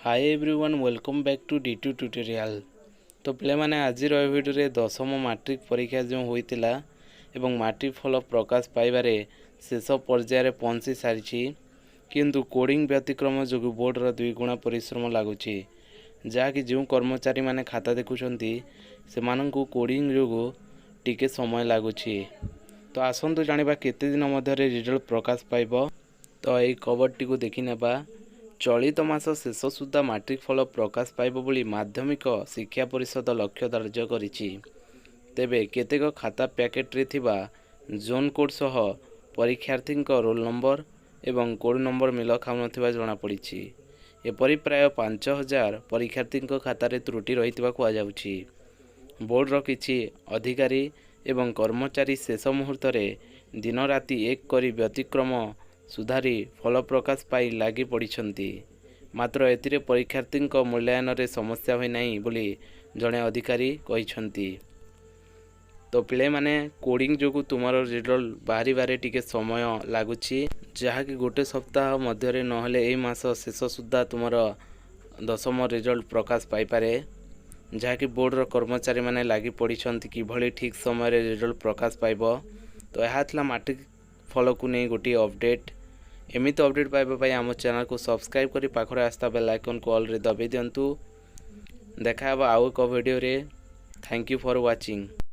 Hi everyone, welcome back to D2 Tutorial। ତ ପିଲାମାନେ, ଆଜିର ଏ ଭିଡ଼ିଓରେ ଦଶମ ମାଟ୍ରିକ ପରୀକ୍ଷା ଯେଉଁ ହୋଇଥିଲା ଏବଂ ମାଟ୍ରିକ ଫଳ ପ୍ରକାଶ ପାଇବାରେ ଶେଷ ପର୍ଯ୍ୟାୟରେ ପହଞ୍ଚି ସାରିଛି, କିନ୍ତୁ କୋଡ଼ିଂ ବ୍ୟତିକ୍ରମ ଯୋଗୁଁ ବୋର୍ଡ଼ର ଦୁଇଗୁଣା ପରିଶ୍ରମ ଲାଗୁଛି, ଯାହାକି ଯେଉଁ କର୍ମଚାରୀମାନେ ଖାତା ଦେଖୁଛନ୍ତି, ସେମାନଙ୍କୁ କୋଡ଼ିଂ ଯୋଗୁଁ ଟିକେ ସମୟ ଲାଗୁଛି। ତ ଆସନ୍ତୁ ଜାଣିବା କେତେ ଦିନ ମଧ୍ୟରେ ରେଜଲ୍ଟ ପ୍ରକାଶ ପାଇବ। ତ ଏଇ ଖବରଟିକୁ ଦେଖିନେବା। ଚଳିତ ମାସ ଶେଷ ସୁଦ୍ଧା ମାଟ୍ରିକ ଫଳ ପ୍ରକାଶ ପାଇବ ବୋଲି ମାଧ୍ୟମିକ ଶିକ୍ଷା ପରିଷଦ ଲକ୍ଷ୍ୟ ଧାର୍ଯ୍ୟ କରିଛି। ତେବେ କେତେକ ଖାତା ପ୍ୟାକେଟରେ ଥିବା ଜୋନ୍ କୋଡ଼୍ ସହ ପରୀକ୍ଷାର୍ଥୀଙ୍କ ରୋଲ୍ ନମ୍ବର ଏବଂ କୋଡ଼୍ ନମ୍ବର ମେଳ ଖାଉନଥିବା ଜଣାପଡ଼ିଛି। ଏପରି ପ୍ରାୟ 5000 ପରୀକ୍ଷାର୍ଥୀଙ୍କ ଖାତାରେ ତ୍ରୁଟି ରହିଥିବା କୁହାଯାଉଛି। ବୋର୍ଡ଼ର କିଛି ଅଧିକାରୀ ଏବଂ କର୍ମଚାରୀ ଶେଷ ମୁହୂର୍ତ୍ତରେ ଦିନରାତି ଏକ କରି ବ୍ୟତିକ୍ରମ ସୁଧାରି ଫଳ ପ୍ରକାଶ ପାଇଁ ଲାଗି ପଡ଼ିଛନ୍ତି। ମାତ୍ର ଏଥିରେ ପରୀକ୍ଷାର୍ଥୀଙ୍କ ମୂଲ୍ୟାୟନରେ ସମସ୍ୟା ହୋଇନାହିଁ ବୋଲି ଜଣେ ଅଧିକାରୀ କହିଛନ୍ତି। ତ ପିଲାମାନେ, କୋଡ଼ିଂ ଯୋଗୁଁ ତୁମର ରେଜଲ୍ଟ ବାହାରିବାରେ ଟିକେ ସମୟ ଲାଗୁଛି, ଯାହାକି ଗୋଟେ ସପ୍ତାହ ମଧ୍ୟରେ ନହେଲେ ଏଇ ମାସ ଶେଷ ସୁଦ୍ଧା ତୁମର ଦଶମ ରେଜଲ୍ଟ ପ୍ରକାଶ ପାଇପାରେ, ଯାହାକି ବୋର୍ଡ଼ର କର୍ମଚାରୀମାନେ ଲାଗି ପଡ଼ିଛନ୍ତି କିଭଳି ଠିକ୍ ସମୟରେ ରେଜଲ୍ଟ ପ୍ରକାଶ ପାଇବ। ତ ଏହା ଥିଲା ମାଟ୍ରିକ ଫଳକୁ ନେଇ ଗୋଟିଏ ଅପଡ଼େଟ୍। ଏମିତି ଅପଡ଼େଟ୍ ପାଇବା ପାଇଁ ଆମ ଚ୍ୟାନେଲକୁ ସବସ୍କ୍ରାଇବ୍ କରି ପାଖରେ ଆସୁଥିବା ବେଲ୍ ଆଇକନ୍କୁ ଅଲ୍ରେ ଦବାଇ ଦିଅନ୍ତୁ। ଦେଖା ହେବ ଆଉ ଏକ ଭିଡ଼ିଓରେ। Thank you for watching.